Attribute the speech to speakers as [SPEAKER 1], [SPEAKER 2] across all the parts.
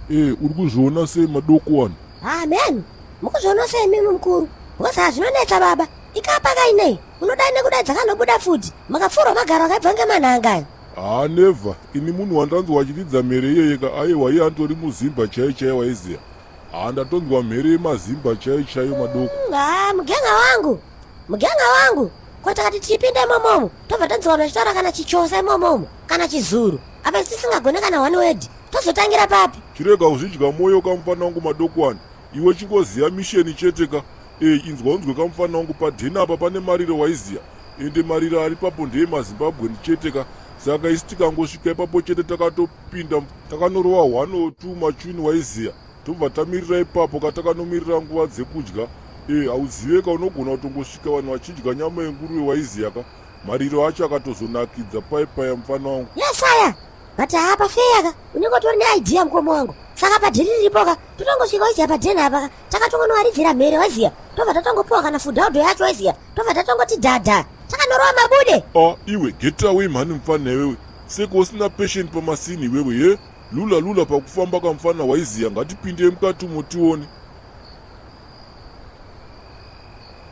[SPEAKER 1] E, uri kuzviona sei madoko wani?
[SPEAKER 2] Amen. Mukuzviona sei mimi mukuru? Because hazvinonetsa baba. Ikapa kainei? Unodai nekudai dzakanobuda futi. Makapfurwa magaro akaibva ngemanhanga.
[SPEAKER 1] Haa never. Ini munhu wandanzwa achiridza mhere iyeye ka aiwa iye antori muzimba chaiye chaiye waiziya. Haa ndatonzwa mhere yemazimba chaiyo chaiyo madoko.
[SPEAKER 2] Haa mugenga wangu. Mugenga wangu. Ko takati tichipinda imomomo tobva tanzwa vanhu vachitaura kana chichosa imomomo kana chizuru. Apa isu tisingagone kana one word. Tozotangira papi?
[SPEAKER 1] Chirega kuzvidya moyo kamufana wangu madokwani. Iwe chingoziya misheni chete ka. Ey inzwa unzwe kamufana wangu padheni apa pane mariro waiziya. Ende mariro ari papo ndeye maZimbabwean chete ka. Saka isu tikangosvika ipapo chete takatopinda takanorova one or two machuni waiziya. Tobva tamirira ipapo ka takanomirira nguva dzekudya. Eh hauzive ka unogona kutongosvika vanhu vachidya nyama yenguruve waiziya ka. Mariro acho akatozonakidza pai paya mufana wangu.
[SPEAKER 2] Yes aya. But haa pafeya ka unenge utori neidea mukoma wangu. Saka padheni riripo ka totongosvika waiziya padheni apa ka takatongonowaridzira mhere waiziya tobva tatongopiwa kana fudhaudo yacho waiziya tobva tatongoti dhadha takanorova mabude.
[SPEAKER 1] Ah iwe get away mhani mfana iwewe. Seko usina passion pamasini iwewe ye? Lula lula pakufamba kamfana waiziya ngatipindei mukati umo tione.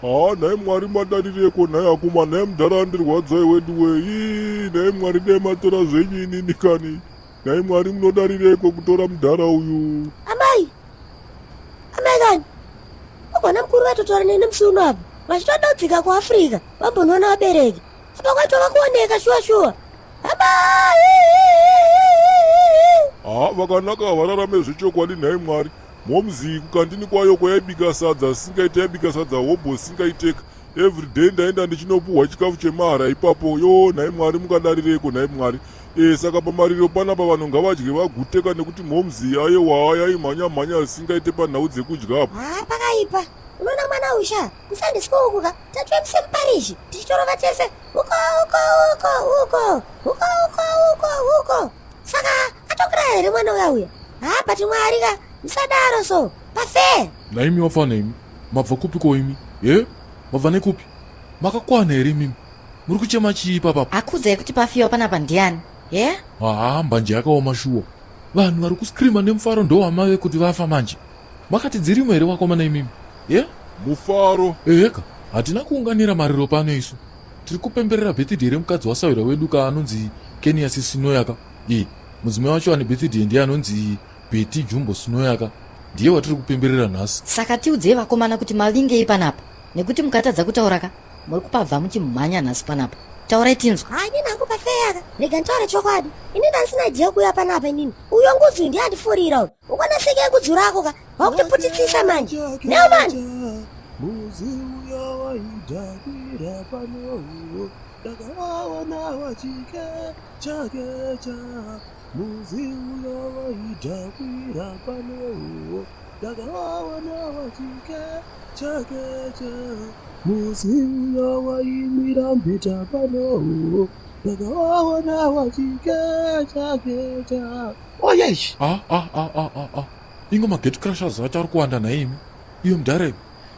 [SPEAKER 1] Haa nhai Mwari madarireko nhai akoma nhai mudhara andirwadza iweduwe ii nhai Mwari dai matora zvenyu inini kani nhai Mwari munodarireiko kutora mudhara uyu.
[SPEAKER 2] Amai amai kani ugona mukuru vaitotaura neni musi uno apo vachitoda kudzika kuAfrica vambonoona vabereki apa kwaitova kuoneka shuwa shuwa
[SPEAKER 1] Haa vakanaka havararame zvechokwadi nhai Mwari. Momz iyi kukandini kwayo kwayaibika sadza singaite yaibika sadza hobho singaiteka. Everyday ndaenda ndichinopuhwa chikafu chemahara ipapo yoo nhai Mwari mukadarireiko nhai Mwari. E saka pamariro panapa vanhu ngavadye vaguteka nekuti momz iyi ayewaa yaimhanya mhanya zvisingaite panhau dzekudya apa.
[SPEAKER 2] Haa pakaipa unoona mwana usha kusunday school uku ka tatove musame parish tichitorova tese uko uko uko uko uko uko uko uko saka atokura here mwana uya uya haa but mwari ka musadaro so pafair
[SPEAKER 3] Nhaimi wafana imi mabva kupi ko imi he mabva nekupi makakwana here imimi muri kuchema chii ipapapa
[SPEAKER 4] Akuudzai kuti pafiwa panapa ndiani? He?
[SPEAKER 3] Haa mbanje yakaoma shuwa vanhu vari kuscreama nemufaro ndowamave kuti vafa manje Makati dzirimo here wakomana imimi? Ye?
[SPEAKER 1] Mufaro.
[SPEAKER 3] Eheka, hatina kuunganira mariro pano isu. Tiri kupemberera birthday remukadzi wasahwira wedu ka anonzi Kenias Sinoya ka. E, mudzimai wacho ane birthday ndiye anonzi Betty Jumbo Sinoya ka. Ndiye watiri kupemberera nhasi.
[SPEAKER 4] Saka tiudzei vakomana kuti mavingei panapa nekuti mukatadza kutaura ka muri kupabva muchimhanya nhasi panapa. Taurai tinzwe.
[SPEAKER 2] Haa inini hangu pafeya ka rega nditaure chokwadi ini ndandisina idea yekuuya panapa inini uyo ngudzi ndiye andifurira uyu Ukona seke yekudzu rako ka wakutiputitsisa manje. Neuman.
[SPEAKER 5] Muzi uya waidhakwira pano ndakawaona wachikechakecha muzi uya waidhakwira pano ndakawaona wachikechakecha muzi uya waimwira mbita pano ndakawaona wachikechakecha
[SPEAKER 3] Oh yes. Ah ah ah ah ah ah. Ingo ma gate crushers acho ari kuwanda nhai imi. Iyo mudhara iwe.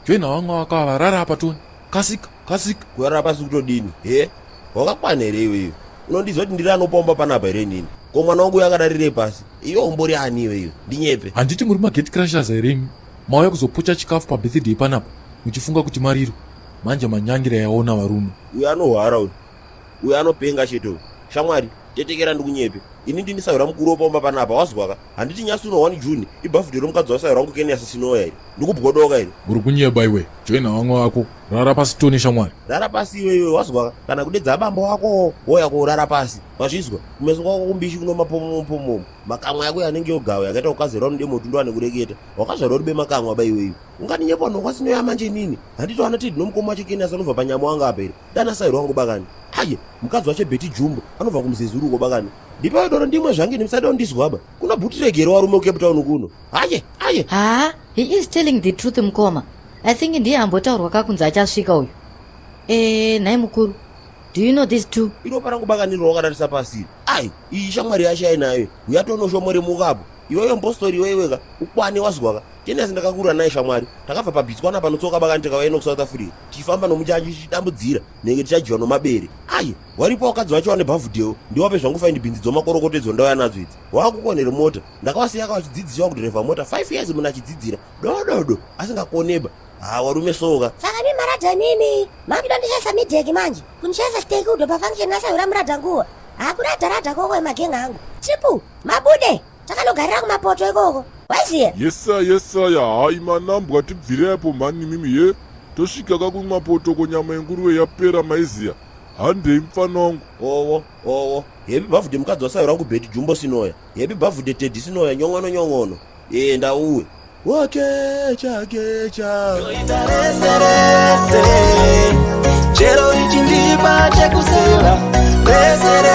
[SPEAKER 3] Join vamwe vakava rara apa toni. Kasika, kasika.
[SPEAKER 6] Kurara pasi kutodini? He? Wakakwana here iwe iwe? Unondiziva kuti ndiri anopomba panapa here inini? Ko mwana wangu uyo akararirei pasi? Iwe umbori ani iwe iwe? Ndinyepe.
[SPEAKER 3] Handiti muri ma gate crushers here imi? Mauya kuzopocha chikafu pa birthday panapa muchifunga kuti mariro. Manje manyangira yaona varume.
[SPEAKER 6] Uyo anohwara uyu. Uyo anopenga chete uyu. Shamwari, tetekera ndikunyepe. Ini ndini sahwira mukuru wepamba panapa wazwaka? Handiti nyasi uno 1 June ibhavhudhe romukadzi wasahwira wangu Kenias Sinoya here? Ndikubwodoka here?
[SPEAKER 3] Uri kunyeba iwe. Joina vamwe vako. Rara pasi tone shamwari.
[SPEAKER 6] Rara pasi iwe iwe wazwaka? Kana kudedza abambo wako wouya korara pasi. Wazvizwa? Kumeso kwako kumbishi kuno mapomomo pomomo. Makamwa yako yanenge yogawe yakaita kukazera unode moto ane kureketa. Wakazvarwa uri bemakamwa ba iwe iwe. Unganinyepa nokwa Sinoya manje inini? Handiti wana Teddy nomukoma wache Kenias anobva panyama wanga apa here? Dana sahwira wangu bakani. Aye, mukadzi wache Betty Jumbo anobva kumuzezuru uko bakani. Ndipewo doro ndimwe zvangu ini musada kundizwa ba. Kuna bhutiregi here warume kuCape Town kuno? Aye, aye.
[SPEAKER 4] Haa, he is telling the truth mukoma. I think ndiye ambotaurwa kakunzi achasvika uyu. Eh, nhai mukuru. Do you know these two?
[SPEAKER 6] Iropa rangu bakani rwakatarisa pasi. Ai, iyi shamwari yacho ainayo. Uya tonoshomore mukapo. Iwewe mpostori iweiweka ukwane wazwaka. Tenesi ndakakura naye shamwari. Takabva pabhitswana panotsoka bakani tikauya ino kuSouth Africa. Tichifamba nomuchanji tichitambudzira nenge tichadyiwa nomabere. Ayi, waripo wakadzi wacho wane bhavhudhewo. Ndiwape zvangu faindi bhinzi dzomakorokoto idzo ndauya nadzo idzi. Wakukonere mota. Ndakawasiya kawachidzidzisiwa kudhirevha mota 5 years munhu achidzidzira. Dododo asingakoneba. Ha warume soka.
[SPEAKER 2] Saka mi maradha imimi makuda ndishaisa midheki manje kundishaisa steki udo pafunction asahura muradha nguwa hakuradha radha koko emagenga angu triple mabude takanogarira kumapoto ikoko waiziya
[SPEAKER 1] Yesaya yesaya hayi manambwa tibvirei apo mhani imimi ye tosvika ka kumapoto ko nyama yenguruve yapera maiziya handei mfana wangu
[SPEAKER 6] Owo owo. Happy birthday mukadzi wasahura wangu Betty Jumbo Sinoya. Happy birthday Teddy Sinoya nyongono nyongono. Enda uwe. Wakecha kecha.
[SPEAKER 7] Ndoita rese rese chero ichindipa chekuseva rese.